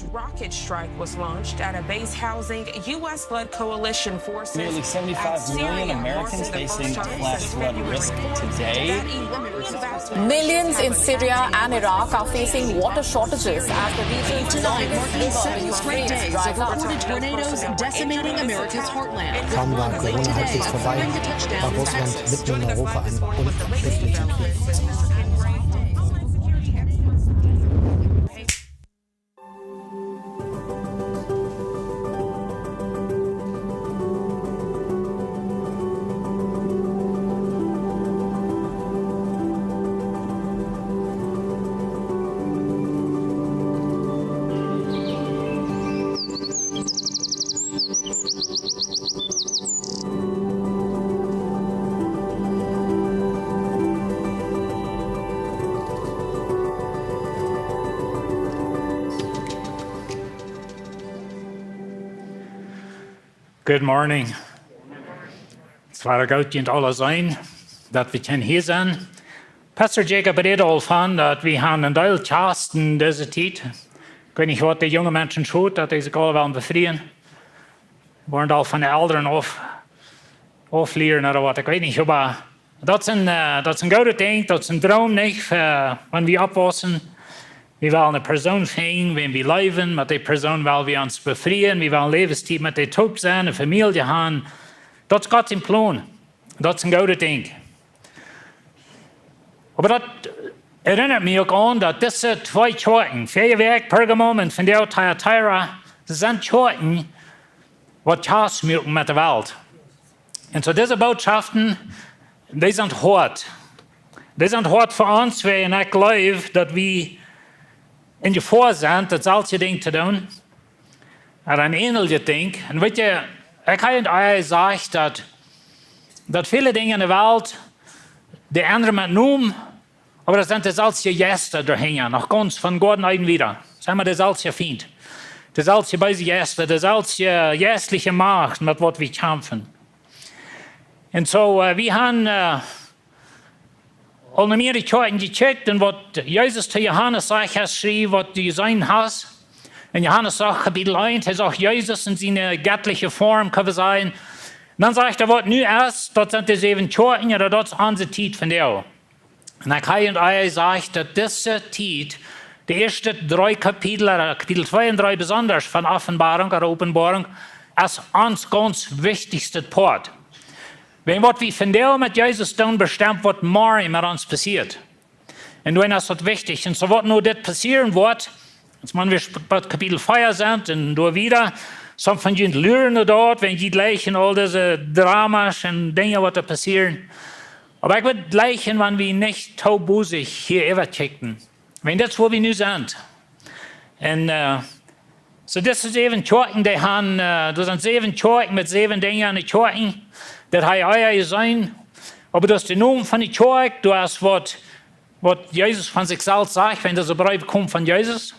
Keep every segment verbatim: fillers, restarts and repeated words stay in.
Rocket strike was launched at a base housing U S-led coalition forces. Nearly seventy-five million Americans facing flash flood risk today. Millions in Syria and Iraq are facing water shortages as the region's longest river, the Euphrates, dries up. Tornadoes decimating America's heartland. Kaum war Corona halbwegs vorbei, war Russland mitten in Europa ein unabänderlicher Krieg. Good morning. Daut es goot, junt aula to seenen, daut wie kjennen hia sennen. Pastor Jacob räd aul von daut wie haben een Deel Kjasten dise Tiet. Ekj weet nich, waut de junge Menschen schot, daut dee sikj aula wellen befrieen. Woaren aul von de Elren auf, auflieren ooda waut, ekj weet nich, oba daut es een, äh, daut es een goodet Dinkj, daut es een Droom, nich? Fa, wan wie oppwaussen, wie wellen eene Persoon finjen, wäm wie leewen, met dee Persoon well wie ons befrieen, wie wellen Läwenstiet met dee toop sennen, eene Famielje haben. Daut es Gott sien Plon. Daut es een goodet Dinkj. Oba daut erinnert mie uk aun, daut dise twee Kjoakjen, verje Wäakj Pergamum un vondoag Thyatira, sent Kjoakjen, waut Kjast moaken met de Welt. Un soo dise Botschaften, dee sent hoat. Dee sent hoat fa ons, wiels ekj jleew, daut wie en Jefoa sent, daut selwje Dinkj to doonen. Oba een äneljet Dinkj. Un weet jie, ekj hab junt aul jesajcht, daut, daut väle Dinja en de Welt, dee endren met Nomen, oba doa sent deselwje Jeista doahinja, noch gaunz von Goaden Eden wieda. Sent mau deselwje Fient. Deselwje beese Jeista, deselwje jeistelje Macht, met waut wie kjamfen. Un soo, äh, wie haben, äh, aul no mea Kjoakjen jekjikjt un waut Jesus to Johanes sajcht, aus schriew, waut du jeseenen hast. En Johanes sajcht, Kapitel eent, hee sajcht Jesus en siene jettliche Form, kjenn wie sajen. Dan sajcht hee, waut nu es, daut sent de säwen Kjoakjen, ooda daut es onse Tiet vondoag. Un ekj hab junt aul jesajcht, daut dise Tiet, de ieeschte dree Kapitel, äh, Kapitel twee un dree besonda von Openboarunk, ooda Openboarunk, es ons gaunz wichtichstet Poat. Wan waut wie vondoag met Jesus doonen, bestemt waut morjen met ons passieet. Un doaromm es daut wichtich. Un soo waut nu dit passieren woat, aus wan wie sp-, bie Kapitel vea sent un doa wieda, soo von junt luaren no daut, wan jie jlikjen aul dise Drama's un Dinja waut doa passieren. Oba ekj wudd jlikjen, wan wie nich too bosich hia äwakjikjten. Wan daut es, wua wie nu sent. Un, äh, soo, dise säwen Kjoakjen, dee haben, äh, doa sent säwen Kjoakjen met säwen Dinja en de Kjoakjen. Daut hab jie aul jeseenen. Oba daut es de Nomen von de Kjoakj, doa es waut, waut Jesus von sikj selfst sajcht, wan dise Breew kjemt von Jesus.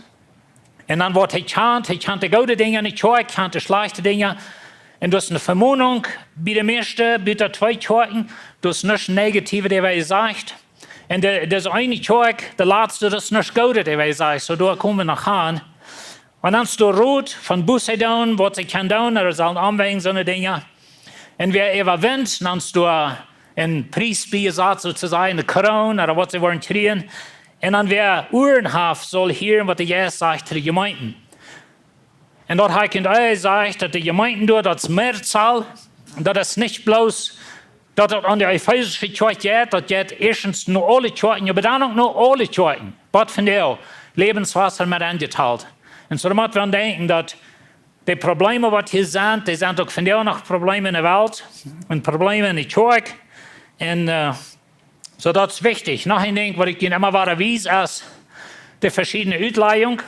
Un dan woat hee kjant, hee kjant de goode Dinja en de Kjoakj, kjant de schlajchte Dinja. Un daut es eene Vemonunk bie de mieeschte, bie de twee Kjoakjen, daut es nuscht Negatiewet, waut hee sajcht. Un de, dise eene Kjoakj, de latste, daut es nuscht Goodet, waut hee sajcht, soo doa kome wie noch aun. Un dan es doa Rot von Buße doonen, waut see kjennen doonen, ooda sellen aunwenjen, soone Dinja. Un wäa äwawint, dan es doa een Pries biejesat, soo to sajen, eene Kroon, ooda waut see woaren kjrieen. Un dan wäa Uaren haft, saul hieren, waut de Jeist sajcht to de Jemeenten. Un daut hab ekj junt aul jesajcht, daut de Jemeenten doa, daut es Mehrzahl, daut es nich bloos, daut daut aun de efeesische Kjoakj jeit, daut jeit ieeschtens no aule Kjoakjen, oba dan uk no aule Kjoakjen, waut vondoag, Lebenswasser met enjetalt. Un soo mott wie denkjen, daut de Probleme, waut hia sent, dee sent uk vondoag noch Probleme en de Welt, un Probleme en de Kjoakj. Un, äh, soo, daut es wichtich. Noch een Dinkj, waut ekj junt emma wada wies, es de veschiedne Utlajunk.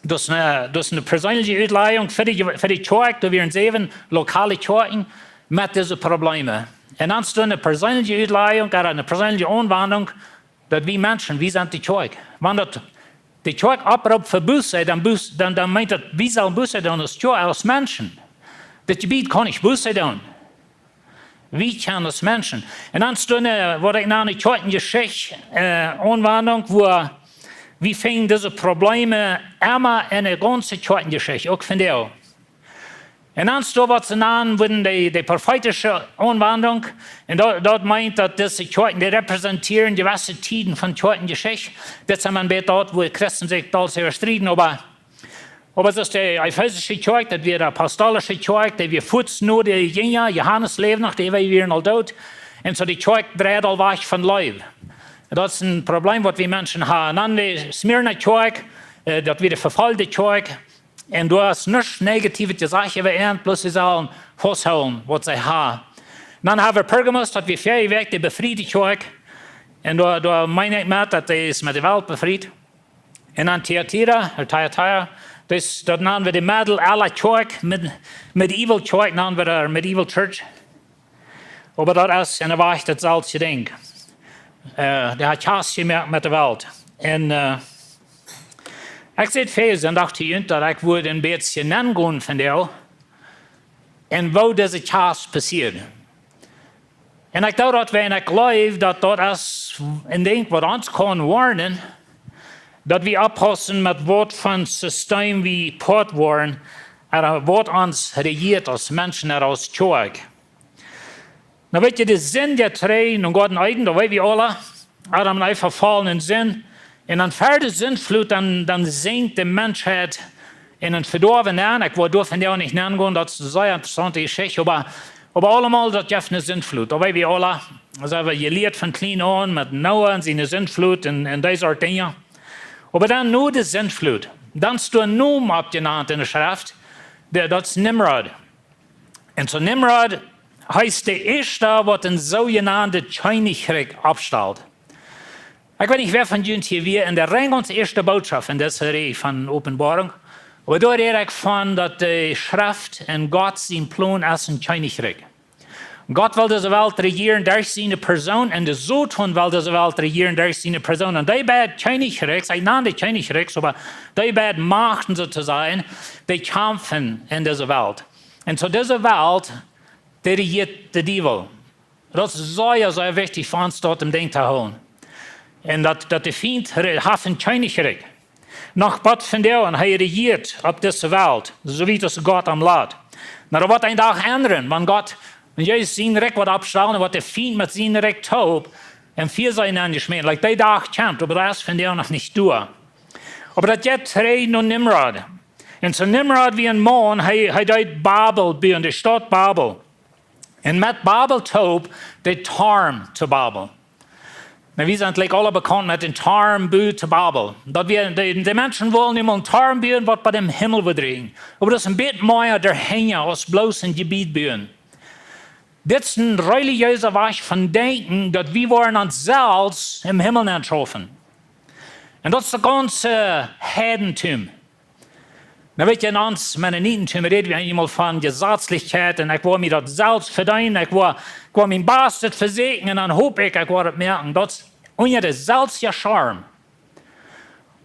Daut es eene, daut es eene perseenelje Utlajunk fa de, fa de Kjoakj, doa wieren säwen lokale Kjoakjen met dise Probleme. Un dan es doa eene perseenelje Utlajunk, ooda eene perseenelje Aunwendunk, daut wie Menschen, wie sent de Kjoakj. Wan daut de Kjoakj opproopt fa Buße, dan Buß-, dan, dan meent daut, wie sellen Buße doonen aus Kjoakj, aus Menschen. Dit Jebied kaun nich Buße doonen. Wie kjennen aus Menschen. Un dan es doa eene, waut ekj nenne Kjoakjenjeschicht, äh, Aunwendunk, wua, Wie finjen dise Probleeme emma en de gaunze Kjoakjenjeschicht, uk vondoag. Un dan es doa waut see nanen wudden de, de profeetische Aunwendunk. Un daut, daut meent daut dise Kjoakjen, dee repräsentieren jewesse Tieden von Kjoakjenjeschicht. Dit es een bät daut, wua Christen sikj doll äwa strieden, oba, oba soo aus de efeesische Kjoakj, daut wia de apostolische Kjoakj, dee wia fuaz no de Jinja, Johanes läwd noch, dee wieren aul doot. Un soo de Kjoakj dreid aul wajch von Leew. Un daut es een Probleem waut wie Menschen haben. Un dan de Smyrna Kjoakj, äh, daut wia de vefoljde Kjoakj. Un doa es nuscht Negatiewet jesajcht äwa an, bloos see sellen fausthoolen waut see haben. Dan haben wie Pergamos, daut wia väl jewäakjt, de befriede Kjoakj. Un doa, doa meen ekj met, daut dee es met de Welt befriet. Un dan Thyatira, ooda Thyatira, daut es, daut nanen wie de Medieval Kjoakj, Med-, Medieval Kjoakj nanen wie daut, Medieval Church. Oba daut es en de Wajch daut selwje Dinkj. Äh, dee haft Kjast jemoakt met de Welt. Un, äh, ekj säd väl Sindach to junt, daut ekj wudd een bät nengonen vondoag, un woo dise Kjast passieed. Un ekj doo daut, wiels ekj jleew, daut daut es een Dinkj waut ons kaun woarnen, daut wie oppaussen met waut fa System wie Poat woaren, ooda waut ons rejieet aus Menschen ooda aus Kjoakj. Nu weet jie, de Sind, dee trigj en Goa Eden, daut weet wie aula, Adam un Eva faulen en Sind. Un dan ver de Sintflut, dan, dan sinkjt de Menschheit en een Vedoawen nenn. Ekj well doa vondoag nich nengonen, daut es eene sea interessaunte Jeschicht, oba, oba aulemol daut jeft eene Sintflut. Daut weet wie aula, daut haben wie jelieet von kjlien aun met Noah un siene Sintflut un, un dee Sort Dinja. Oba dan no de Sintflut, dan es doa een Nomen oppjenant en de Schreft, dee, daut es Nimrod. Un soo Nimrod, hee es de ieeschta, waut een soojenant Kjennichrikj oppstalt. Ekj weet nich, wäa von junt hia wia en de rein gaunz ieeschte Bootschoft en dise Serie von Openboarunk, oba doa räd ekj von, daut de Schreft un Gott sien Plon es een Kjennichrikj. Gott well dise Welt rejieren derch siene Persoon un de Soton well dise Welt rejieren derch siene Persoon. Un dee beid Kjennichrikjs, ekj nan dee Kjennichrikjs, oba dee beid Machten soo to sajen, dee kjamfen en dise Welt. Un soo dise Welt, dee rejieet de Diewel. Daut es sea, sea wichtich fa ons daut em Denkj to hoolen. Un daut, daut de Fient re-, haft een Kjennichrikj. Noch waut vondoag, un hee rejieet opp dise Welt, soo wiet aus Gott am lat. Nu, daut woat een Dach endren, wan Gott, wan Jesus sien Rikj woat oppstalen, woat de Fient met sien Rikj toop en Fia nenjeschmäten. Like, dee Dach kjemt, oba daut es vondoag noch nich doa. Oba daut jeit trigj no Nimrod. Un soo Nimrod wia een Maun, hee, hee deed Babel buen, de Staut Babel. Un met Babel toop, de Toarm to Babel. Nu, wie sent, like, aula bekaunt met dän Toarm buen to Babel. Daut wia, de, de Menschen wullen nu mol een Toarm buen, waut bie dän Himmel wudd rieekjen. Oba daut es een bät mea doahinja aus bloos een Jebied buen. Dit es een relijeesa Wajch von denkjen, daut wie woaren ons selfst em Himmel nenschaufen. Un daut es daut gaunze Heidentum. Nu weet jie, en ons Mennonitentum räd wie eemol von Jesazlichkjeit un ekj woa mie daut selfst vedeenen, ekj woa, ekj woa mien Bastet vesieekjen un dan hop ekj, ekj woa daut moaken. Daut es unja de selfstje Scharm.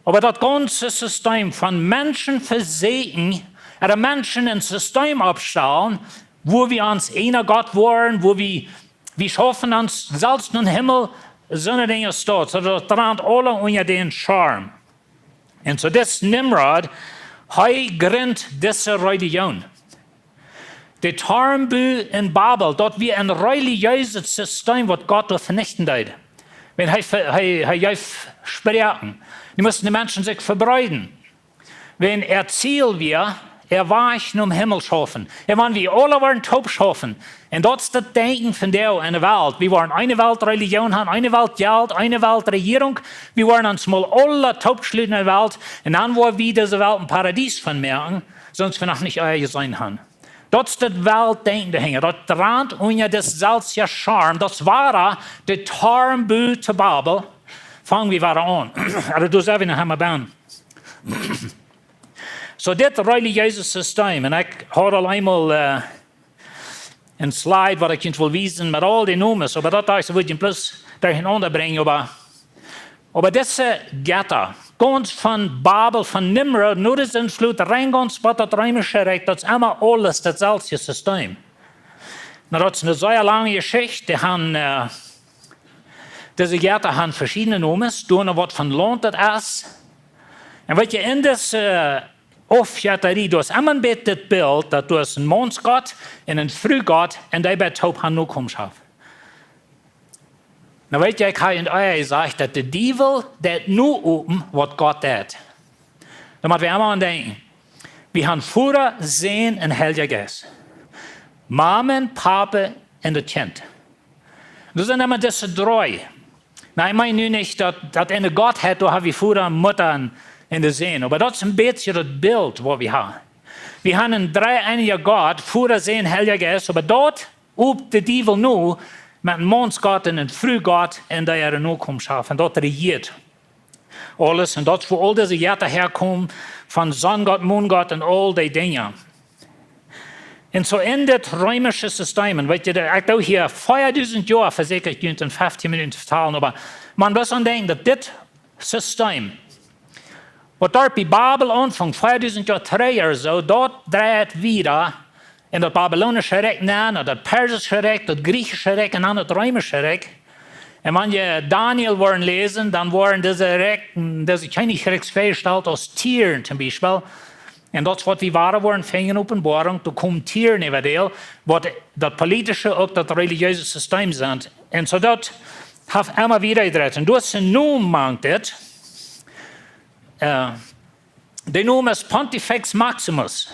Oba daut gaunze System von Menschen vesieekjen, ooda Menschen een System oppstalen, wua wie ons eena Gott woaren, wua wie, wie schaufen ons selfst en dän Himmel, soone Dinja es daut, soo daut drant aula unja dän Scharm. Un soo dis Nimrod, hee jrint dise Relijoon. De Toarm buen en Babel, daut wia een relijeeset System, waut Gott doa venichten deed. Wan hee ve-, hee, hee jeef Sproaken. Nu musten de Menschen sikj vebreeden. Wan äa Ziel wia, äa Wajch nom Himmel schaufen. Un wan wie aula woaren toop schaufen. Un daut es daut Denkjen vondoag en de Welt. Wie woaren eene Weltrelijoon haben, eene Welt Jelt, eene Weltrejierunk. Wie woaren ons mol aula toop schluten en de Welt. Un dan woa wie dise Welt een Paradies von moaken, soo aus wie noch nich ea jeseenen haben. Daut es daut Weltdenkjen doahinja. Daut drant unja dis selfstje Scharm. Daut wia de Toarm buen to Babel. Fang wie wada aun. Aulsoo, doa sent wie noch emma bie. Soo, dit relijeese System, un ekj haud aul eemol, äh, een Slide, waut ekj junt well wiesen met aul dee Nomes, oba daut doa es, wudd ekj bloos doahan aunbrinjen, oba, oba dise Jetta, gaunz von Babel, von Nimrod, no de Sintflut, rein gaunz bat daut Reemische Rikj, daut es emma aules daut selfstje System. Nu, daut es eene sea lange Jeschicht, dee haben, äh, dise Jetta haben veschiedne Nomes, doano waut von Launt daut es, Un weet jie, en dise, äh, Aufjettarie, doa es emma een bät dit Bilt, daut doa es een Maunsgott un een Fruegott un dee beid toop han Nokomschoft. Nu weet jie, ekj hab en Ea jesajcht, daut de Diewel deit nu open, waut Gott deit. Doa motte wie emma aun denkjen. Wie han Voda, Sän un Heilja Jeist. Mama, Papa un daut Kjint. Doa sent emma dise dree. Nu, ekj meen nu nich daut, daut en de Gottheit, doa hab wie Voda, Mutta un, un de Sän. Oba daut es een bät daut Bilt, waut wie han. Wie han een dreeeenijen Gott, Voda, Sän, Heilja Jeist, oba daut opt de Diewel nu met een Maunsgott un een Fruegott un dee äare Nokomschoft. Un daut rejieet aules. Un daut es wua aul dise Jetta häakomen, von Sonngott, Moongott un aul dee Dinja. Un soo en dit reemische System, un weet jie, daut ekj doo hia veadusent Joa, vesäkj ekj junt en feftieen Minuten to vetalen, oba maun mott aun denkjen daut dit System, waut doa bie Babel aunfunk, veadusent Joa trigj ooda soo, daut dreit wieda en daut babilonische Rikj nenn, ooda daut persische Rikj, daut griechische Rikj un dan daut reemische Rikj. Un wan jie Daniel woaren läsen, dan woaren dise Rikj, dise Kjennichrikjs väajestalt aus Tieren toom Biespel. Un daut es waut wie woaren, woaren finjen en Openboarunk, doa komen Tieren äwa däl, waut daut politische, uk daut relijeese System sent. Un soo daut haft emma wieda jedreit. Un doa es een Nomen mank dit. Äh, de Nomen es Pontifex Maximus.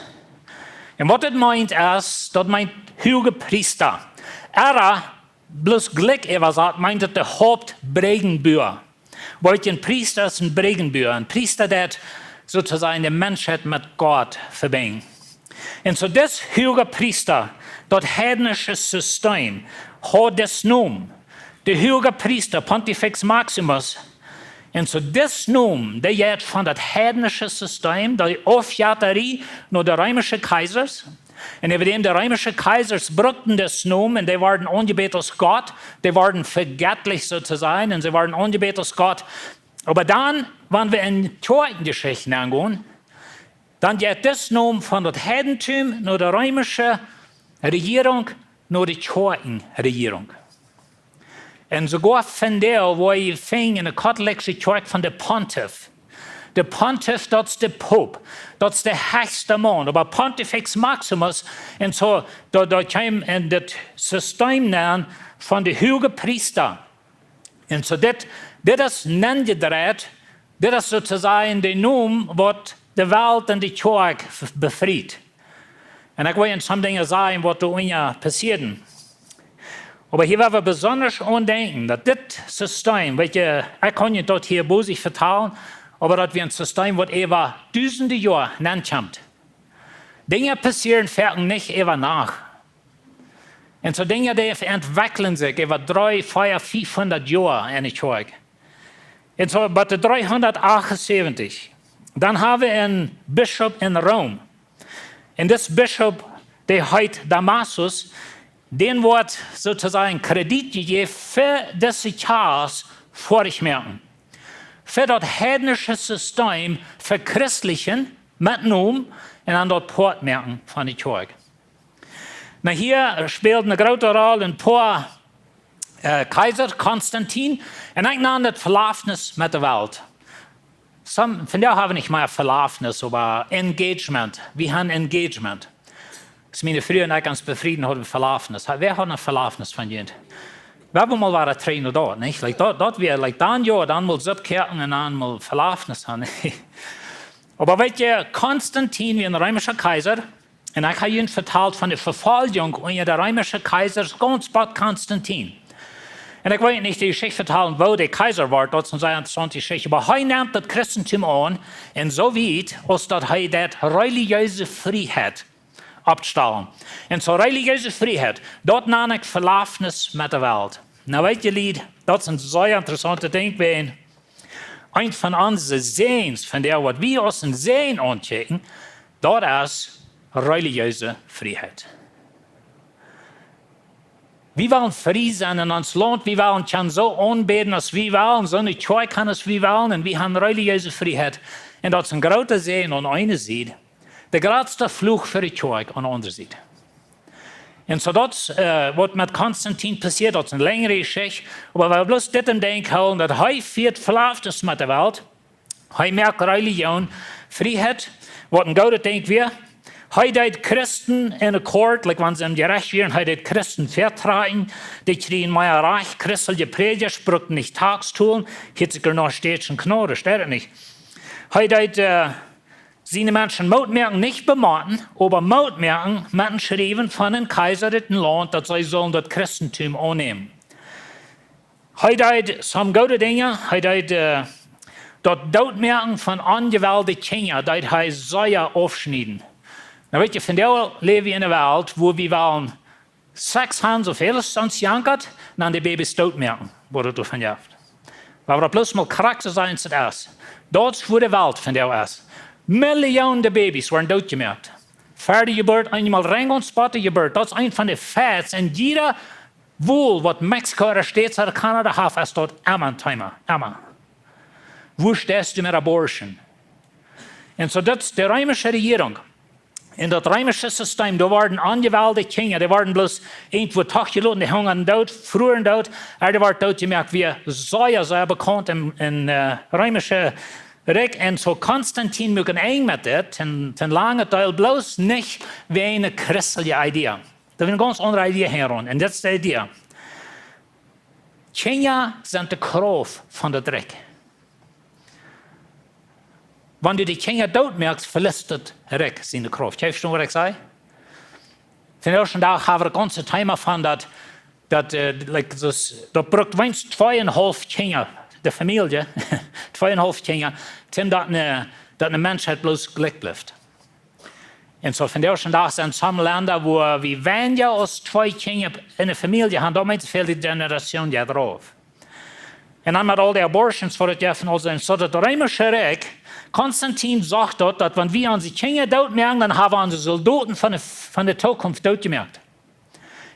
Un waut dit meent es, daut meent huage Priesta. Ooda, bloos jlikj äwasat, meent daut de Hauptbräajenbua. Wiels een Priesta es een Bräajenbua. Een Priesta deit soo to sajen de Menschheit met Gott vebinjen. Un soo dis huage Priesta, daut heidnische System, haud dis Nomen. De huage Priesta, Pontifex Maximus. Un soo dis Nomen, dee jeit von daut heidnische System, dee Aufjettarie, no de reemische Keisers. Un äwa däm de reemische Keisers bruckten dis Nomen, un dee worden aunjebät aus Gott, dee worden vegettlicht soo to sajen, un see worden aunjebät aus Gott. Oba dan, wan wie en Kjoakjenjeschicht aungonen, dan jeit dis Nomen von daut Heidentum no de reemische Rejierunk, no de Kjoakjenrejierunk. Un soogoa vondoag woa jie finjen en de kautolekjsche Kjoakj von de Pontiff. De Pontiff, daut es de Poop, daut es de hechste Maun, oba Pontifex Maximus, un soo, daut, daut kjeem en daut System nenn von de huage Priesta. Un soo dit, dit es nennjedreit, dit es soo to sajen de Nomen waut de Welt un de Kjoakj v-, befriet. Un ekj well junt some Dinja sajen waut doa unja passieeden. Oba hia woa wie besonda aun denkjen daut dit System, weet jie, ekj kaun junt daut hia bosich vetalen, oba daut wia een System waut äwa dusende Joa nenkjemt. Dinja passieren foaken nich äwa Nacht. Un soo Dinja, dee entwekjlen sikj äwa dree, vea, fiefhundat Joa en de Kjoakj. Un soo bie de dreehundat achtunsäwentich, dan hab wie een Bischop en Rom. Un dis Bischop, dee heet Damasus, dän woat soo to sajen Kredit jejäft fa dise Kjoakj foadich moaken. Fa daut heidnische System vechristlichen met Nomen un dan daut Poat moaken von de Kjoakj. Nu, hia spält eene groote Rol een poa, äh, Kaiser, Konstantin, un ekj nan daut Velafnis met de Welt. Some, vondoag hab wie nich mea Velafnis, oba Engagement. Wie han Engagement. Aus miene Fru un ekj ons befrieden, hauden wie Velafnis. Ha-, wäa haud een Velafnis von junt? Wie haben mol wada trainen daut, nich? Like, daut, daut wia, like, dan, jo, dan mol Supp koaken un dan mol Velafnis han. Oba weet jie, Konstantin wia een reemischa Kaiser. Un ekj hab junt vetalt von de Vefoljunk unja de reemische Keisers, gaunz bat Konstantin. Un ekj well nich de Jeschicht vetalen, woo de Kaiser wort, daut es eene sea interessante Jeschicht. Oba hee nemt daut Christentum aun, un soo wiet, aus daut hee daut relijeese Frieheit oppstalen. Un soo relijeese Frieheit, daut nan ekj Velafnis met de Welt. Nu weet jie, Lied, daut es een sea interessante Dinkj, wiels eent von onse Säajens, von dee waut wie aus een Säajen aunkjikjen, daut es relijeese Frieheit. Wie wellen frie sennen en ons Launt, wie wellen kjennen soo aunbäden aus wie wellen, soo eene Kjoakj han aus wie wellen, un wie han relijeese Frieheit. Un daut es een groota Säajen aun eene Sied, de jratste Fluch fa de Kjoakj aun de aundre Sied. Un soo daut, äh, waut met Konstantin passieet, daut es eene lenjre Jeschicht, oba wie bloos dit em Denkj hoolen, daut hee fieet Velafnis met de Welt, Hee moakt Relijoon Frieheit, waut een goodet Dinkj wia. Hee deed Christen en de Court, like wan see em Jerecht wieren, hee deed Christen vetrajchten, dee kjrieejen mea Rajcht, christelje Prädja bruckten nich Taxen tolen, hilt sikj noch städtischen Knode, steit et nich. Hee deed äh, siene Menschen Moot moaken, nich bemotten, oba Moot moaken met een Schriewen von een Kjeisa ut een Launt, daut see sullen daut Christentum aunnämen. Hee deed some goode Dinja, hee deed äh, daut Dootmoaken von onjewellje Kjinja, deed hee sea aufschnieden. Nu weet jie, vondoag läw wie en eene Welt, wua wie wellen Sex han, soo väl aus ons jankat, un dan de Babys dootmoaken, waut et doavon jeft. Oba wie bloos mol krakjt soo sajen, aus et es. Daut es wua de Welt vondoag es. Millionen Babys woaren dootjemoakt. Ver de Jeburt, eenmol rein un spotte Jeburt. Daut es een von de Facts. En jieda Wol, waut Mexiko ooda States ooda Kanada haft, es daut emma een Thema. Emma. Woo steist du met Abortion? Un soo daut de reemische Rejierunk, en daut reemische Sisteem, doa worden onjewellje Kjinja, dee worden bloos irjentwua tochjeloten, dee hungaden doot, fruaren doot, ooda dee worden dootjemoakt, wia sea, sea bekaunt em, em äh, reemische Rikj. Un soo Konstantin muak een Enj met dit, en, en langen Deel bloos nich wäajen eene christelje Idee. Daut wia eene gaunz aundre Idee hia. Un dit es de Idee. Kjinja sent de Krauft von daut Rikj. Wan du de Kjinja dootmoakst, veliest daut Rikj siene Krauft. Jie vestonen, waut ekj saj? Vondoag dän Dach hab wie daut gaunze Thema von daut, daut äh, like, daut, daut brukt weens tweeunhaulf Kjinja, de Famielje, tweeunhaulf Kjinja, toom daut eene, daut eene Menschheit bloos jlikj blift. Un soo vondoag dän Dach sent some Lenda, wua wie weinja aus twee Kjinja en de Famielje han, doa meent väl de Generation jeit rauf. Un dan met aul de Abortions, waut et jeft en aul sent, soo daut reemische Rikj, Konstantin sach daut, daut wan wie onse Kjinja dootmoaken, dan hab wie onse Soldoten von de, von de Zukunft dootjemoakt.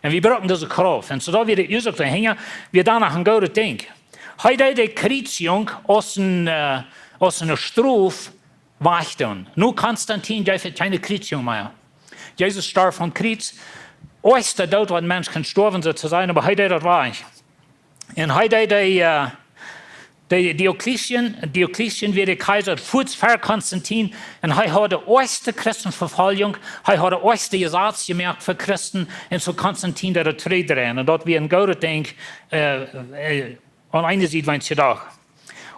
Un wie brucken dise Krauft. Un soo daut wia de Uasoak doahinja, wia dan noch een goodet Dinkj. Hee deed de Kjrietsjunk aus een, äh, aus eene Strof wajchdoonen. No Konstantin jeef et kjeene Kjrietsjunk mea. Jesus storf aum Kjriets. Oajste Doot, waut een Mensch kaun stoawen, soo to sajen, oba hee deed daut wajch. Un hee deed de, äh, de Diocletian, Diocletian wia de Kjeisa fuaz ver Konstantin, un hee haud de oajste Christenvefoljunk, hee haud de oajste Jesaz jemoakt fa Christen, un soo Konstantin deed daut trigjdreien. Un daut wia een goodet Dinkj, äh, äh, aun eene Sied, wan et jedocht.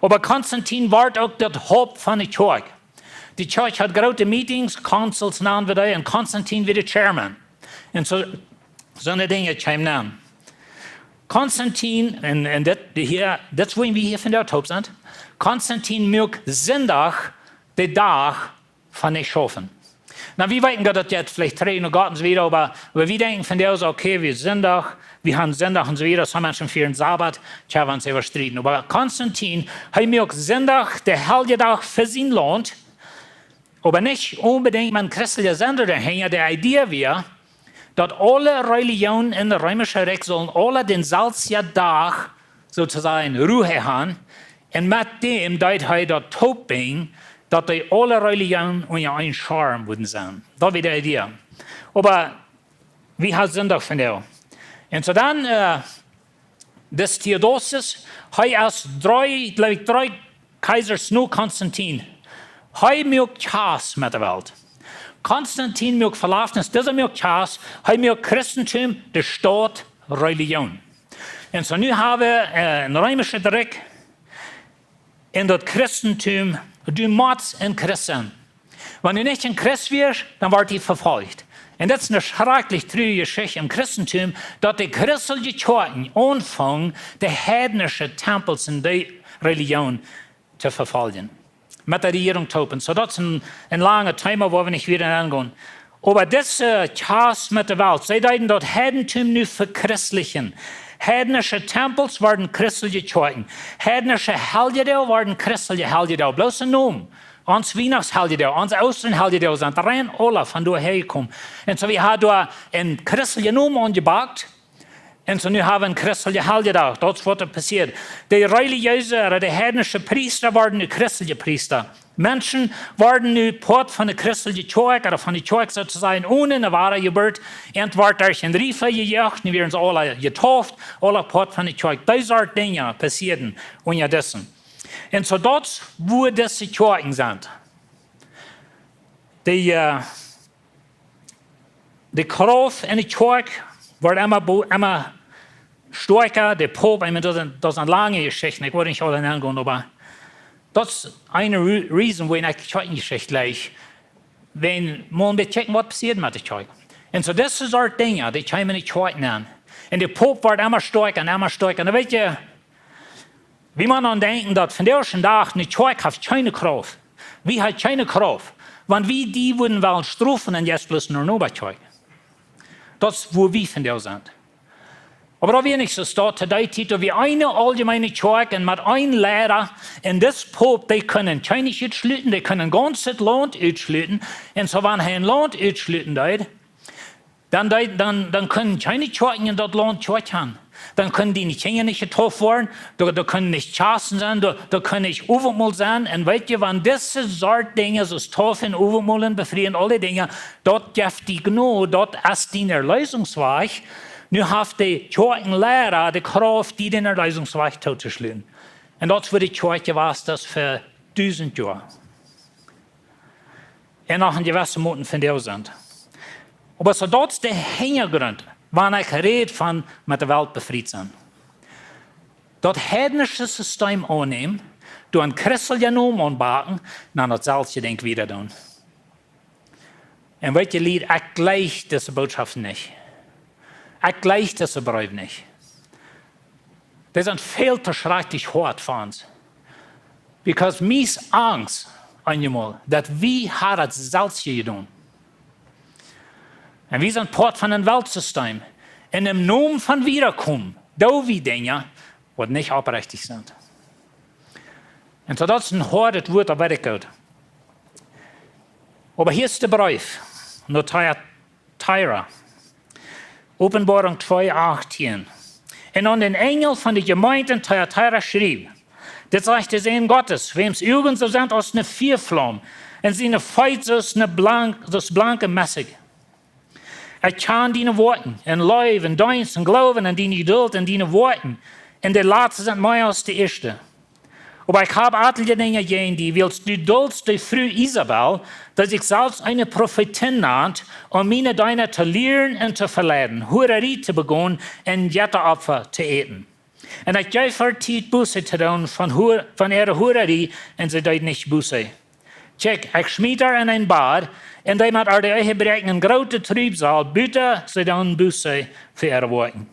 Oba Konstantin wort uk daut Haupt von de Kjoakj. De Kjoakj haud groote Meetings, Councils nanen wie dee, un Konstantin wia de Chairman. Un soo, soone Dinja kjeemen aun. Konstantin, un, un dit, de hia, dit es wuarom wie hia vondoag toop sent. Konstantin muak Sindach de Dach von nich schaufen. Nu, wie weeten daut, daut jeit veleicht trigj no Gott un soo wieda, oba, oba wie denkjen vondoag soo, okay, wie Sindach, wie han Sindach un soo wieda, some Menschen fieren Sabat, tja, wan see äwa strieden. Oba Konstantin, hee muak Sindach de Heljedach fa sien Launt, oba nich onbedinjt met een christeljen Senn doahinja. De Idee wia, daut aule Relijoonen en daut reemische Rikj sullen aule dänselwjen Dach, soo to sajen, Ruhe han. Un met däm deed hee daut toopbrinjen, daut dee aule Relijoonen unja eenen Schirm wudden sennen. Daut wia de Idee. Oba wie han Sindach vondoag. Un soo dan, äh, dis Theodosius, hee es dree, jleew ekj, dree Kjeisers no Konstantin. Hee muak Kjast met de Welt. Konstantin muak Velafnis, dise muak Kjast, hee muak Christentum de Stautrelijoon. Un soo nu hab wie, äh, een reemischet Rikj, un daut Christentum, du motst een Christ sennen. Wan du nich een Christ wieescht, dan woascht du vefolcht. Un daut es eene schrakjlich trurje Jeschicht em Christentum, daut de christelje Kjoakjen aunfungen, de heidnische Tempels en de Relijoonen to vefoljen. Met de Rejierunk toop. Un soo daut es een, een langet Thema, wua wie nich wieda aungonen. Oba dise, äh, Kjast met de Welt, see deeden daut Heidentum nu vechristlichen. Heidnische Tempels worden christelje Kjoakjen. Heidnische Heljedoag worden christelje Heljedoag. Bloos een Nomen. Ons Wiehnachtsheljedoag, ons Oostren Heljedoag sent rein aula von doa häajekomen. Un soo, wie haben doa een christeljen Nomen aunjebakt. Un soo nu haben wie een christeljen Heljedoag. Daut es waut doa passieet. De relijieese, ooda de heidnische Priesta worden nu christelje Priesta. Menschen worden nu Poat von de christelje Kjoakj, ooda von de Kjoakj soo to sajen, one eene woare Jeburt. Un wort derch een Riefa jejoacht, nu wieren see aula jetauft, aula Poat von de Kjoakj. Dee Sort Dinja passieeden unja disen. Un soo daut es wua dise Kjoakjen sent. De, äh, de Krauft enne Kjoakj woat emma, bo- emma stoakja, de Poop, ekj meen, daut sent, daut sent lange Jeschichten, ekj well nich aula nengonen, oba daut es eene Re- reason, wua ekj Kjoakjenjeschicht läs. Wan, mau een bät kjikjen, waut passieet met de Kjoakj. Un soo, dise Sort Dinja, dee kjeemen enne Kjoakj nenn. Un de Poop woat emma stoakja un emma stoakja. Un weet jie, wie motten aun denkjen, daut vondoag dän Dach ne Kjoakj haft kjeene Krauft. Wie haben kjeene Krauft. Wan wie dee wudden wellen strofen, dan es bloos ne Noba Kjoakj. Daut es wua wie vondoag sent. Oba daut wia nich soo, daut to dee Tiet, daut wia eene auljemeene Kjoakj un met een Liera, un dis Poop, dee kunnen kjeenich utschluten, dee kunnen gaunz daut Launt utschluten, un soo wan hee een Launt utschluten deed, dan, deed, dan, dan kunnen kjeene Kjoakjen en daut Launt Kjoakj haben. Dan kunnen diene Kjinja nich jedeept woaren, doa, doa kunnen nich Kjast sennen, doa, doa kunn nich Owentmol sennen. Un weet jie, wan dise Sort Dinja, soo aus Deepen, Owentmol un Befrieen, aul dee Dinja, daut jeft die Jnod, daut es dien Erlösungswajch. Nu haft de Kjoakjenliera de Krauft, die dän Erlösungswajch tootoschluten. Un daut es wua de Kjoakj jewast es fa dusent Joa. Un noch eene jewesse Moten vondoag sent. Oba soo daut es de Hinjagrunt, wan ekj räd von met de Welt befriet sennen. Daut heidnische System aunnämen, doa een christeljen Nomen aunbacken, dan daut selwje Dinkj wieda doonen. Un weet jie, Lied, ekj jleich dise Bootschoft nich. Ekj jleich dise Breew nich. Dee sent väl too schrakjlich hoat fa ons. Because mie es Angst, eenjemol, daut wie haben daut selwje jedonen. Un wie sent Poat von een Weltsystem. En dän Nomen von Wiederkomen, doo wie Dinja, waut nich oprechtich sent. Un soo daut es een hoadet Wuat, daut weet ekj goot. Oba hia es de Breef no Thyatira. Openboarunk twee achtieen. Un aun dän Enjel von de Jemeent en Thyatira schreef: Dit sajcht de Sän Gottes, wäms Uagen soo sent aus ne Fiaflaum, un siene Feet soo aus ne blank, soo aus blanke Messig. Ekj kjan diene Woakjen, en Leew, en Deenst, en Gloowen, en diene Jedult, en diene Woakjen, un de latste sent mea aus de ieeschte. Oba ekj hab atelje Dinja jäajen die, wiels du dulst de Fru Isabel, dee sikj selfst eene Profeetin nant, om miene Deena to lieren un to veleiden, Huararie to begonen un Jettaopfa to äten. Un ekj jeef äa Tiet Buße to doonen von, Hua- von äare Huararie, un see deed nich Buße. Kjikj, ekj schmiet äa en een Bad, un dee met äa dee Ehe bräakjen en groote Triebsal, buta see doonen Buße fa äare Woakjen.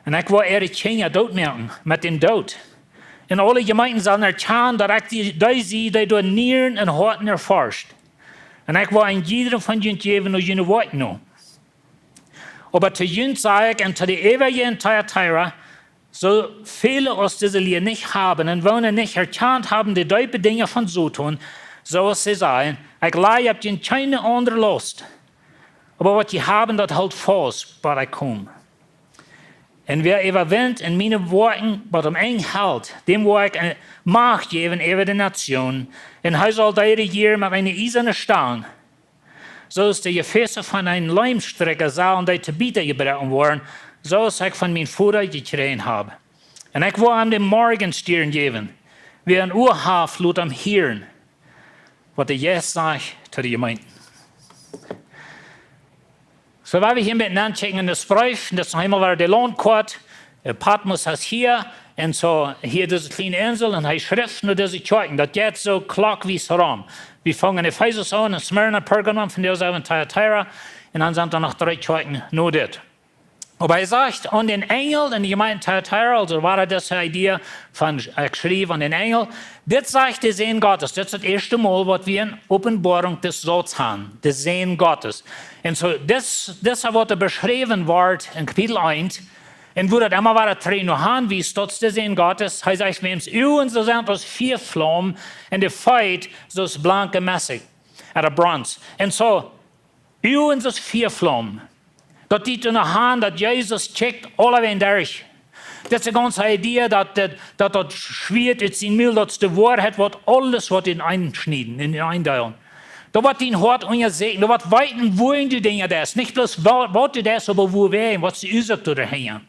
Un ekj woa äare Kjinja dootmoaken met dän Doot. Un aule Jemeenten sellen erkjanen, daut ekj dee, dee sie, dee doa Nieren un Hoaten erforscht. Un ekj woa een jiedrem von junt jäwen no june Woakjen no. Oba to junt saj ekj, un to de äwaje en Thyatira, soo väle aus dise Lia nich haben un woonen nich erkjant haben de deepe Dinja von Soton, soo aus see sajen, ekj laj opp junt kjeene aundre Laust. Oba waut jie haben, daut hoolt faust, bat ekj kom. Un wäa äwawint un miene Woakjen bat aum Enj helt, däm woa ekj, äh, Macht jäwen äwa de Natsjoonen, un hee saul dee rejieren met eene iesane Stang. Soo aus de Jefäsa von een Leemstrikja sellen dee to Bieta jebroaken woaren, soo aus ekj von mien Voda jekjräajen hab. Un ekj woa am de Morjenstierren jäwen. Wäa een Ua haft, lot am hieren, waut de Jeist sajcht to de Jemeenten. Soo, wan wie hia met nenn kjikjen en dän Breef, daut es noch eemol wada de Launtkoat, äh, Patmos es hia, un soo hia dise kjliene Insel, un hee schrift no dise Kjoakjen, daut jeit soo klockwies rom. Wie fungen en Efesus aun, en Smyrna, Pergamon, vondoag sent wie en Thyatira, un dan sent doa noch dree Kjoakjen no dit. Oba hee sajcht aun dän Enjel en de Jemeent Thyatira, aulsoo wada dise Idee von, ekj schreef aun dän Enjel, dit sajcht de Sän Gottes, dit es daut ieeschte Mol, waut wie en Openboarunk dän Sauz haben, de Sän Gottes. Un soo, dit, dit es waut doa beschräwen woat en Kapitel eent, un wua daut emma wada trigj no han wiest, daut es de Sän Gottes, hee sajcht, wäms Uagen soo sent aus Fiaflaum, un de Feet soo aus blanke Messig, ooda Bronz. Un soo, Uagen soo aus Fiaflaum. Daut deit no han, daut Jesus kjikjt aulewäajen derch. Daut es de gaunze Idee, daut, daut, daut daut Schwieet ut sien Mul, daut es de Woarheit, waut aules woat enenn schnieden, enenn deelen. Daut woat dien Hoat unjasieekjen, daut woat weeten, wuarom du Dinja deist. Nich bloos wa-, waut du deist, oba wuarom, waut es de Uasoak doahinja.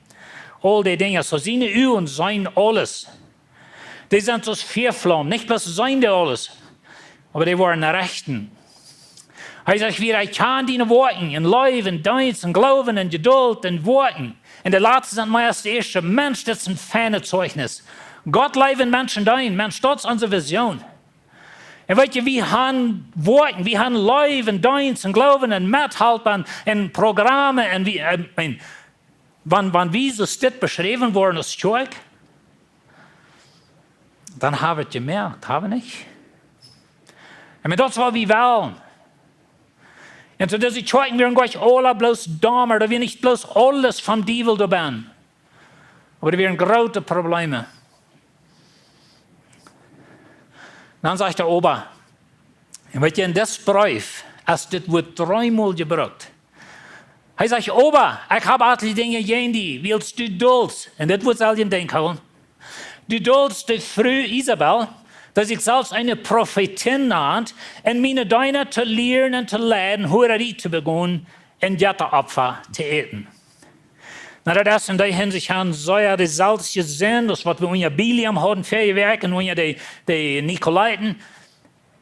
Aul dee Dinja, soo siene Uagen seenen aules. Dee sent soo aus Fiaflaum, nich bloos seenen dee aules, oba dee woaren rechten. Hee sajcht wieda: "Ekj kjan diene Woakjen, en Leew, en Deenst, en Gloowen, en Jedult, en Woakjen." Un de latste sent mea aus de ieeschte. Mensch, dit es een feinet Zeichnis. Gott leewen, Menschen deenen, Mensch, daut es onse Vision. Un weet jie, wie haben Woakjen, wie haben Leew, en Deenst, en Gloowen, en Methalpen, en Programme, un wie, äh, ekj meen, wan, wan wie soo dit beschräwen woaren aus Kjoakj, dan haben wie et jemoakt, haben wie nich? Un daut es waut wie wellen. Un soo dise Kjoakjen wieren nich aula bloos domm, daut wia nich bloos aules vom Diewel doabennen. Oba doa wieren groote Probleme. Dan sajcht hee: "Oba." Un weet jie, en disen Breef es dit Wuat dreemol jebrukt. Hee sajcht: "Oba, ekj hab aul dee Dinja jäajen die, wiels du dulst." Un dit Wuat saul jie em Denkj hoolen. "Du dulst de Fru Isabel, dee sikj selfst eene Profeetin nant, un miene Deena to lieren un to leiden, Hurarie to begonen un Jettaopfa to äten." Na, daut es en dee Hinsicht aun sea deeselwje Sind aus waut wie unja Bileam hauden verje Wäakj un unja de, de Nikolaiten.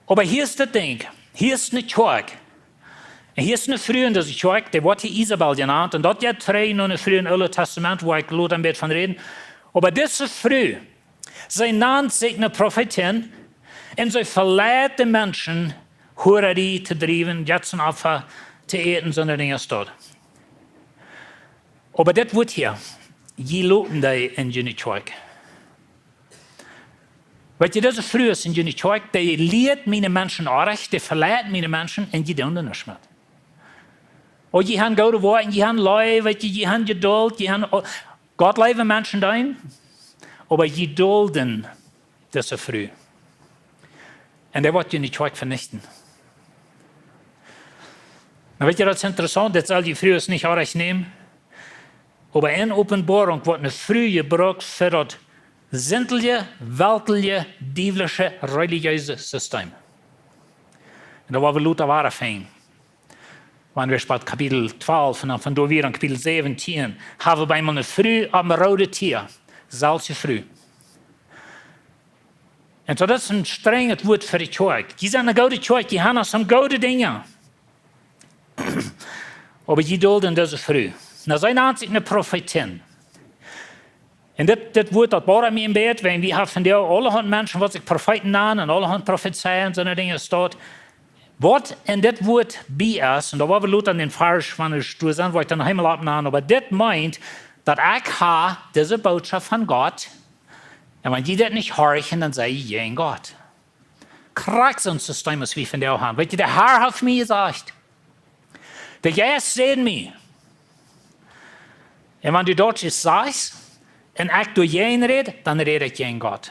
Oba hia es daut Dinkj. Hia es eene Kjoakj. Un hia es eene Fru en dise Kjoakj, dee woat hia Isabel jenant. Un daut jeit trigj no eene Fru em Oolen Tastament, wua ekj lota een bät von räden. Oba dise Fru, see nant sikj eene Profeetin un see veleit de Menschen, Hurarie to driewen, Jettenopfa to äten, soone Dinja aus daut. Oba dit Wuat hia, jie loten dee en june Kjoakj. Weet jie, dise Fru es en june Kjoakj, dee lieet miene Menschen orrajcht, dee veleit miene Menschen un jie doonen nuscht met. Oh, jie haben goode Woakjen, jie haben Leew, weet jie, jie haben Jedult, jie haben, oh, Gott leewen, Menschen deenen, oba jie dulden dise Fru. Un dee woat june Kjoakj venichten. Nu weet jie, daut es interessaunt, dit saul jie Frues nich orrajcht nämen. Oba en Openboarunk woat eene Fru jebrukt fa daut sindje, weltliche, diewlische, relijeese System. Un doa woa wie lota wada finjen. Wan wie bie Kapitel twalf un dan von doa wada en Kapitel säwentieen, haben wie bie eene Fru aum rooden Tia, selwje Fru. Un soo, daut es een strenjet Wuat fa de Kjoakj. Jie sent eene goode Kjoakj, jie haben aul soone goode Dinja. Oba jie dulden dise Fru. Nu, see nant sikj eene Profeetin. Un dit, dit Wuat, daut boadert mie een bät, wiels wie haben vondoag aulahaunt Menschen, waut sikj Profeeten nanen, un aulahaunt Profezeiungen, soone Dinja aus daut. Waut en dit Wuat bie es, un doa woa wie lota en dän Varsch, wan wie doa sent, woa ekj dan noch eemol opp nanen, oba dit meent, daut ekj hab dise Norecht von Gott, un wan jie dit nich horchen, dan sie jie jäajen Gott. Krakjt soon System aus wie vondoag haben. Weet jie, de Herr haft mie jesajcht. De Jeist säd mie. Un wan du daut sajchst, un ekj doajäajen räd, dan räd ekj jäajen Gott.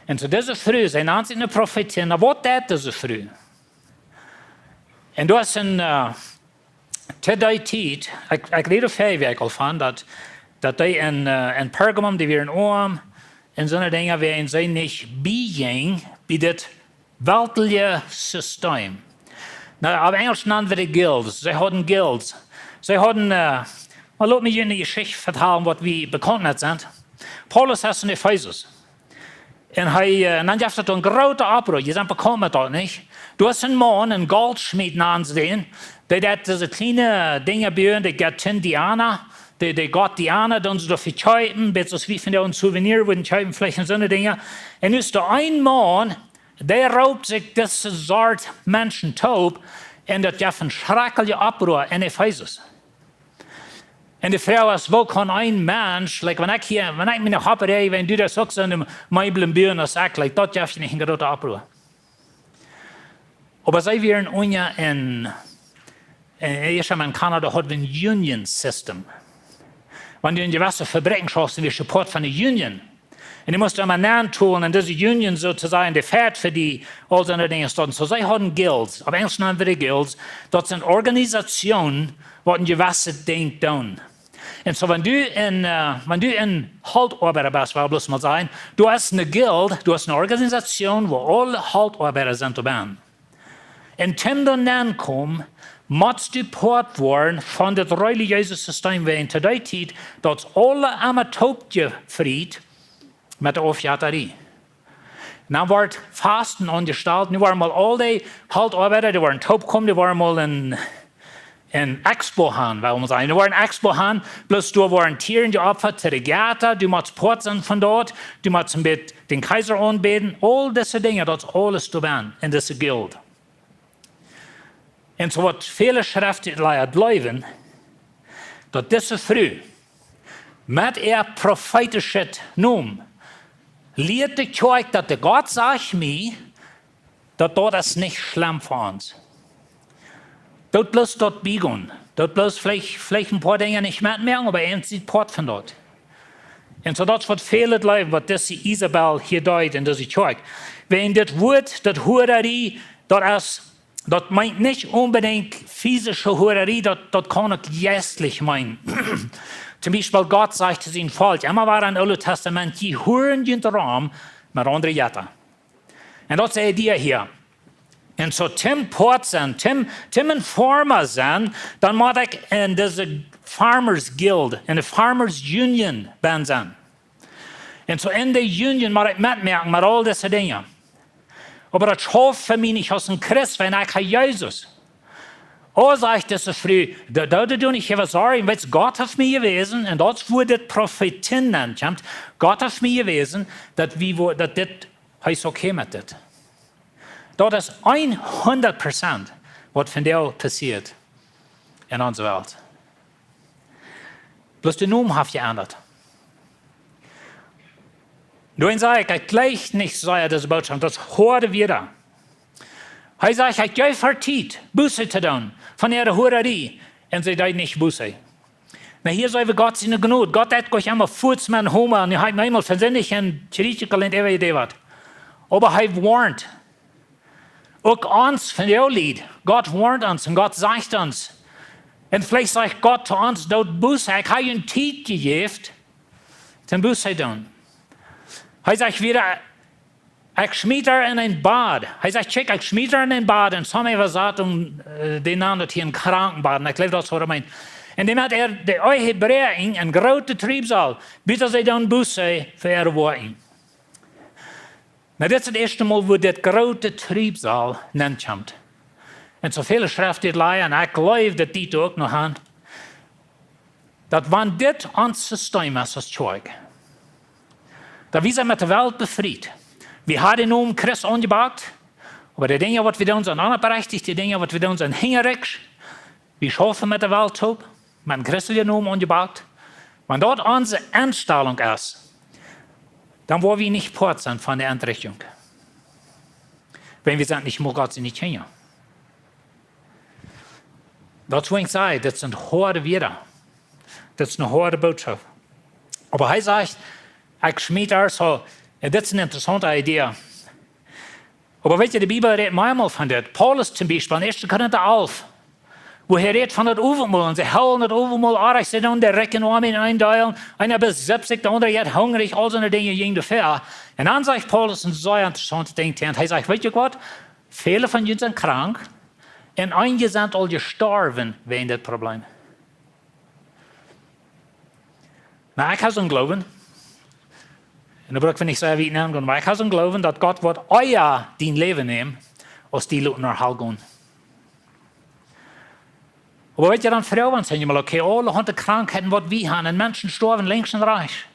Un soo dise Fru, see nant sikj eene Profeetin, nu waut deed dise Fru? Un doa es een, äh, to dee Tiet, ekj, ekj räd doa väl Wäakj aul von, daut, daut dee en, äh, en Pergamum, dee wieren oam, un soone Dinja, wiels see nich biejinjen, bie dit weltliche System. Nu, opp Enjlisch nanen wie dee guilds. See hauden guilds. See hauden, äh, mau lot mie junt eene Jeschicht vetalen, waut wie bekaunt met sent. Paulus es en Efesus. Un hee, äh, un dan jeft et een grooten Oproar. Jie sent bekaunt met daut, nich? Doa es een Maun, een Goldschmied nanen see dän, dee deed dise kjliene Dinja buen, dee Gottin Diana, dee, dee Gott Diana, dee see doa vekjeepen, bät soo aus wie vondoag een Souvenir wudden kjeepen, veleicht soone Dinja. Un nu es doa een Maun, dee roopt sikj dise Sort Menschen toop, un daut jeft een schrakjlichen Oproar en Efesus. Un de Froag es, woo kaun een Mensch, like, wan ekj hia, wan ekj mie noch oprieej, wan du daut uk soo en de Meeblen buen aus ekj, like, daut jeft nich een grooten Oproar. Oba see wieren unja en, en, ieescht en Kanada haud wie een Union System. Wan du en jewesse Fabrikj schaufst, dan wieescht du Poat von de Union. Un du must emma nantalen en dise Union, soo to sajen, dee fieet fa die, aul soone Dinja stonen. Soo, see hauden guilds, opp Enjlisch nanen wie dee guilds, daut sent Organisationen, waut een jewesset Dinkj doonen. Un soo, wan du en, äh, wan du en Holtoabeida best, well wie bloos mol sajen, du hast eene guild, du hast eene Organisation, wua aule Holtoabeida sent doabie. Un toom doa nenkomen, motst du Poat woaren von daut relijeese System, wiels to dee Tiet, daut aule emma toopjefriet, met de Aufjetarie. Un dan wort Fasten aunjestalt. Nu wieren mol aul dee Holtoabeida, dee wieren toopkomen, dee wieren mol een, een Expo han, well wie sajen. Dee wieren Expo han, bloos doa wieren Tieren jeopfat to de Jetta, du motst Poat sennen von daut, du motst een bät dän Kjeisa aunbäden, aul dise Dinja, daut es aules doa benn en dise Guild. Un soo waut väle Schreftleaje jleewen, daut dise Fru met äa profeetischet Nomen lieet de Kjoakj, daut de Gott sajcht mie, daut daut es nich schlemm fa ons. Daut bloos daut biegonen, daut bloos veleicht, veleicht een poa Dinja nich metmoaken, oba eent es Poat von daut. Un soo daut es waut väle jleewen, waut dise Isabel hia deed en dise Kjoakj. Wäajen dit Wuat, daut Huararie, daut es, daut meent nich onbedinjt fisische Huararie, daut, daut kaun uk jeistlich meenen. Toom Biespel, Gott sajcht to sien Volkj, emma wada em Oolen Tastament, jie huaren junt rom met aundre Jetta. Un daut säd hee hia. Un soo toom Poat sennen, toom, toom een Farmer sennen, dan mott ekj en dise Farmers Guild, en de Farmers Union benn sennen. Un soo en de Union mott ekj metmoaken met aul dise Dinja. Oba daut schauft fa mie nich aus een Christ, wan ekj ha Jesus. O, sajcht dise Fru, daut, daut, daut doo nich äwa sorjen, weetst, Gott haft mie jewäsen, un daut es wua dit Profeetin nenkjemt, Gott haft mie jewäsen, daut wie, wua-, daut dit, hee es okay met dit. Daut es hundat Prozent waut vondoag passieet en onse Welt. Bloos de Nomen haft jeendat. Doaromm saj ekj, ekj jleich nich soo sea dise Bootschoft, daut es hoade Wieed. Hee sajcht, ekj jeef äa Tiet, Buße to doonen von äare Huararie, un see deed nich Buße. Na, hia seenen wie Gott siene Jnod. Gott deit goanich emma fuaz met Homa, un hee haft mie eemol vesindich un kjrieech ekj aul en äwa jedeewat. Oba hee woarnt. Uk ons, vondoag, Lied. Gott woarnt ons un Gott sajcht ons. Un veleicht sajcht Gott to ons, doot Buße, ekj ha junt Tiet jejäft, toom Buße doonen. Hee sajcht wada, ekj schmiet äa en een Bad. Hee sajcht, kjikj, ekj schmiet äa en een Bad. Un sommje Äwasatunk, äh, dee nanen daut hia een Krankenbad. Un ekj jleew, daut es waut hee meent. Un dee met äa, de Ehe bräakjen, een grooten Triebsal, bat see doonen Buße fa äare Woakjen. Na, dit es daut ieeschte Mol, wua dit groote Triebsal nenkjemt. Un soo väle Schreft dit lajen, un ekj jleew, daut dee uk noch han, daut wan dit ons System es aus Kjoakj, daut wie sent met de Welt befriet. Wie haben dän Nomen Christ aunjebakt, oba de Dinja, waut wie doonen, sent onopprechtich, de Dinja, waut wie doonen, sent hinjarechts. Wie schaufen met de Welt toop, met een christeljen Nomen aunjebakt. Wan daut onse Enstalunk es, dan woa wie nich Poat sennen von de Entrichtunk. Wan wie sent nich mol Gott siene Kjinja. Daut es, wua ekj saj, daut sent hoade Wieed. Daut es eene hoade Bootschoft. Oba hee sajcht, ekj schmiet äa soo, un dit es eene interessaunte Idee. Oba weetst, de Bibel rät meamol von dit. Paulus toom Biespel, en ieeschte Korinta alf, wua hee rät von daut Owentmol, un see hoolen daut Owentmol, oajch, see doonen de Rikj un Oame enenn deelen, eena besippt sikj, de aundra jeit hungrich, aul soone Dinja jinjen doa väa. Un dan sajcht Paulus een sea interessauntet Dinkj, un hee sajcht, weetst du waut? Väle von junt sent krank, un eenje sent aul jestorwen wäajen dit Problem. Na, ekj ha soon Gloowen. Un doa bruck ekj nich soo wiet nengonen, oba ekj ha soon Gloowen, daut Gott woat ea dien Läwen nämen, aus die loten no Hal gonen. Oba weetst du, dan froag wie ons eemol, okay, aule Haunt Krankheiten, waut wie haben, un Menschen stoawen linkjs un rajchts.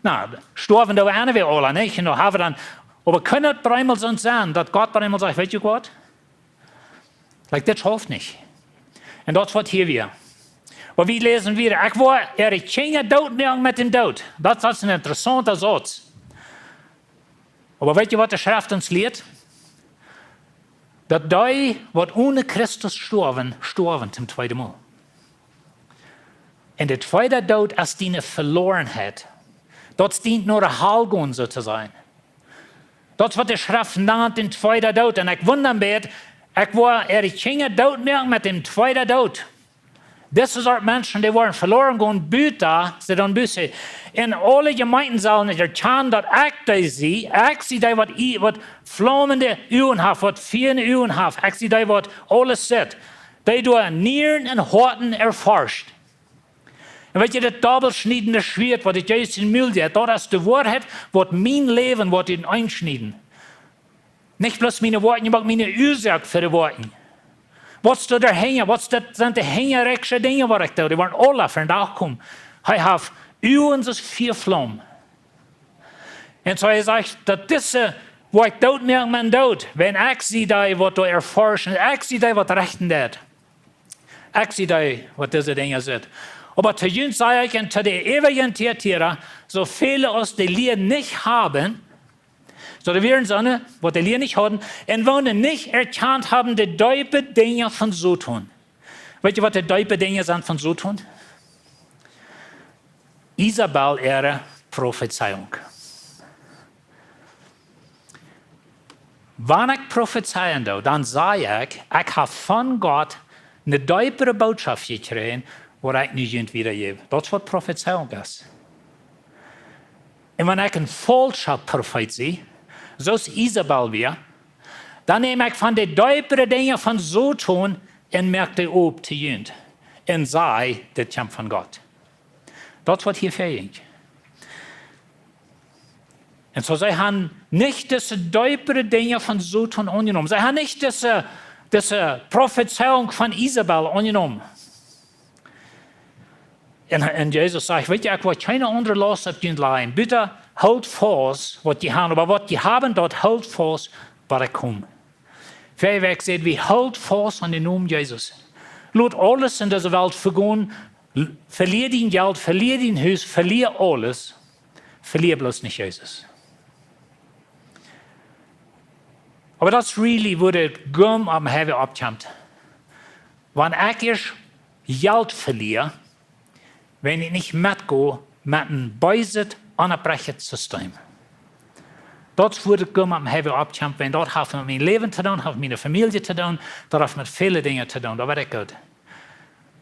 Na, stoawen doonen wie aule nich, un doa haben wie dan, oba kaun daut bie eemol soo sennen, daut Gott bie eemol sajcht, weetst du waut? Like, dit schauft nich. Un daut es waut hia wia. Oba wie läsen wada, ekj woa äare Kjinja dootmoaken met dän Doot. Daut, daut es een interessaunta Sauz. Oba weetst du, waut de Schreft ons lieet? Daut dee, waut onen Christus stoawen, stoawen toom tweeden Mol. Un de tweede Doot es diene Velorenheit. Daut es dien no de Hal gonen, soo to sajen. Daut es waut de Schreft nant dän tweeden Doot. Un ekj wunda mie, ekj woa äare Kjinja dootmoaken met dän tweeden Doot. Dise Sort Menschen, dee woaren veloren gonen, buta see doonen Buße. Un aule Jemeenten sellen erkjanen, daut ekj dee sie, ekj sie dee, waut, waut flaumende Uagen haft, waut fieesche Uagen haft. Ekj sie dee, waut aules sitt. Dee doonen Nieren un Hoaten erforscht. Un weet jie, daut dobbelschniedende Schwieet, waut Jesus em Mul haud, daut es de Woarheit, waut mien Läwen woat enenn schnieden. Nich bloos miene Woakjen, oba uk miene Uasoak fa de Woakjen. Waut es doa hinja? Waut es daut, sent de hinjarecksche Dinja, waut ekj doo? Dee woaren aula vondoag komen. Hee haft Uagen aus Fiaflaum. Un soo hee sajcht, daut dise, woo ekj doot, moakt mie doot. Wan ekj sie dee, waut doa erforschen, ekj sie dee, waut rechten deit. Ekj sie dee, waut dise Dinja sitt. Oba to junt saj ekj, un to de äwaje Tiatira, soo väle aus de Lia nich haben, soo de wieren soone, waut de Lia nich hauden, un woone nich erkjant haben de deepe Dinja von Soton. Weet jie, waut de deepe Dinja sent von Soton? Isabel äare Profezeiunk. Wan ekj profezeien doo, dan saj ekj, ekj hab von Gott eene deepere Bootschoft jekjräajen, waut ekj nu junt wiedajäw. Daut es, waut Profezeiunk es. Un wan ekj een faulscha Profeet sie, soo aus Isabel wia, dan näm ekj von de deepere Dinja von Soton un moak dee op to junt. Un saj, dit kjemt von Gott. Daut es, waut hia väajinkj. Un soo, see haben nich dise deepere Dinja von Soton aunjenomen. See haben nich dise, dise Profezeiunk von Isabel aunjenomen. Un, un Jesus sajcht, weet jie, ekj woa kjeene aundre Laust opp junt lajen. Bitte hoolt faust, waut jie haben. Oba waut jie haben, daut hoolt faust, waut ekj kom. Väaje Wäakj säd wie, hoolt faust aun dän Nomen Jesus. Lot aules en dise Welt vegonen, l-, velia dien Jelt, velia dien Hus, velia aules, velia bloos nich Jesus. Oba daut es really, woo de Gum aum Highway oppkjemt. Wan ekj ieescht Jelt velia, wan ekj nich metgo met een beeset, onopprechtet System. Daut es, woo de Gum aum Highway oppkjemt, wan daut haft met mien Läwen to doonen, haft met miene Famielje to doonen, daut haft met väle Dinja to doonen, daut weet ekj goot.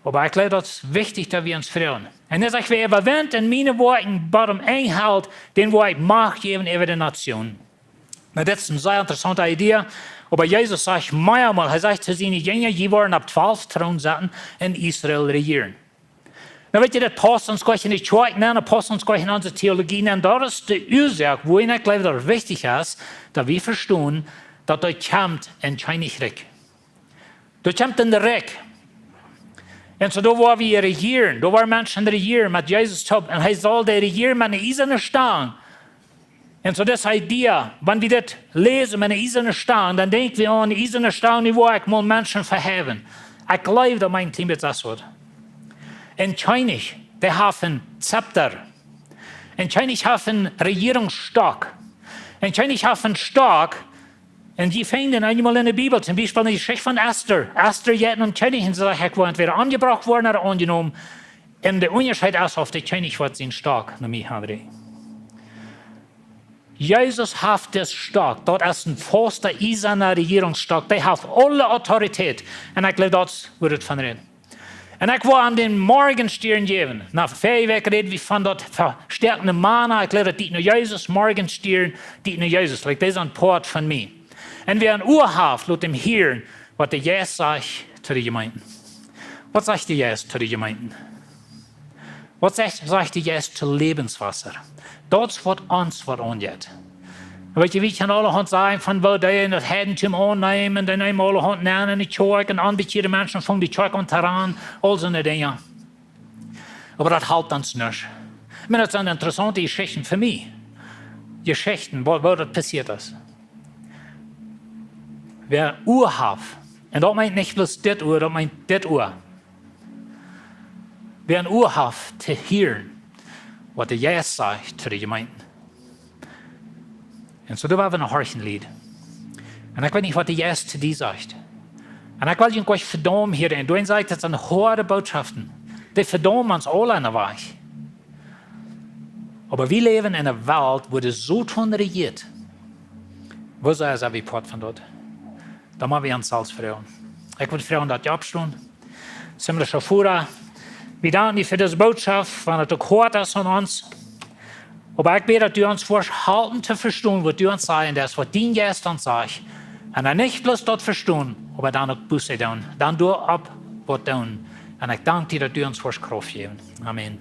Oba ekj jleew, daut es wichtich, daut wie ons froagen. Un hee sajcht, wäa äwawint un miene Woakjen bat aum Enj helt, däm woa ekj Macht jäwen äwa de Natsjoonen. Nu, dit es eene sea interessaunte Idee, oba Jesus sajcht mearmol, hee sajcht to siene Jinja, jie woaren opp twalf Troon sitten un Israel rejieren. Nu weet jie, daut paust ons goanich en de Kjoakj nenn, daut paust ons goanich en onse Theologie nenn. Daut es de Uasoak, wuarom ekj jleew, daut et wichtich es, daut wie vestonen, daut doa kjemt een Kjennichrikj. Doa kjemt een Rikj. Un soo, doa woa wie rejieren, doa woaren Menschen rejieren met Jesus toop. Un hee saul dee rejieren met eene iesane Stang. Un soo, dise Idee, wan wie dit läsen met eene iesane Stang, dan denkj wie aun eene iesane Stang, nu woa ekj mol Menschen veheiwen. Ekj jleew, daut meent een kjlien bät soo waut. Een Kjennich, dee haft een Zepter. Een Kjennich haft een Rejierungsstock. Een Kjennich haft een Stock. Un jie finjen dän eemol en de Bibel, toom Biespel en de Jeschicht von Ester. Ester jeit no een Kjennich un sajcht, ekj woa entwäda omjebrocht woaren ooda aunjenomen. Un de Unjascheet es, auf de Kjennich woat sienen Stock no mie han. Jesus haft disen Stock. Daut es een fausta, iesana Rejierungsstock. Dee haft aule Autoritäet. Un ekj jleew, daut es, woo daut von rät. Un ekj woa am dän Morgenstiern jäwen. Nu, väaje Wäakj räd wie von daut vestoakjende Mana. Ekj jleew, daut deit no Jesus, Morgenstiern, deit no Jesus. Like, dee sent een Poat von mie. Un wäa een Ua haft, lot am hieren, waut de Jeist sajcht to de Jemeenten. Waut sajcht de Jeist to de Jemeenten? Waut sajcht, sajcht de Jeist to Läwenswota? Daut es, waut ons waut aunjeit. Weet jie, wie kjennen aulahaunt sajen von, woo dee en daut Heidentum aunnämen, dee nämen aulahaunt nenn en de Kjoakj un onbekjeade Menschen von de Kjoakj aun to rannen, aul soone Dinja. Oba daut halpt ons nich. Ekj meen, daut sent interessaunte Jeschichten fa mie. Jeschichten, woo, woo daut passieet es. Wäa Ua haft, un daut meent nich bloos dit Ua, daut meent dit Ua. Wäa een Ua haft to hieren, waut de Jeist sajcht to de Jemeenten. Un soo, doa woa wie no horchen, Lied. Un ekj weet nich, waut de Jeist to die sajcht. Un ekj well junt nich vedaumen hia, un doa sajcht, daut sent hoade Bootschoften. Dee vedaumen ons aule aun de Wajch. Oba wie läwen en eene Welt, wua de Soton rejieet. Woo es daut, wie Poat von daut? Dan motten wie ons selfst froagen. Ekj well froagen, daut jie oppstonen. Himmlischa Voda, wie danken die fa dise Bootschoft, wan et uk hoat es aun ons. Oba ekj bäd, daut du ons woascht halpen to vestonen, waut du ons sajen deist, waut dien Jeist ons sajcht. Un dan nich bloos daut vestonen, oba dan uk Buße doonen. Dan doaropp waut doonen. Un ekj dank die, daut du ons woascht Krauft jäwen. Amen.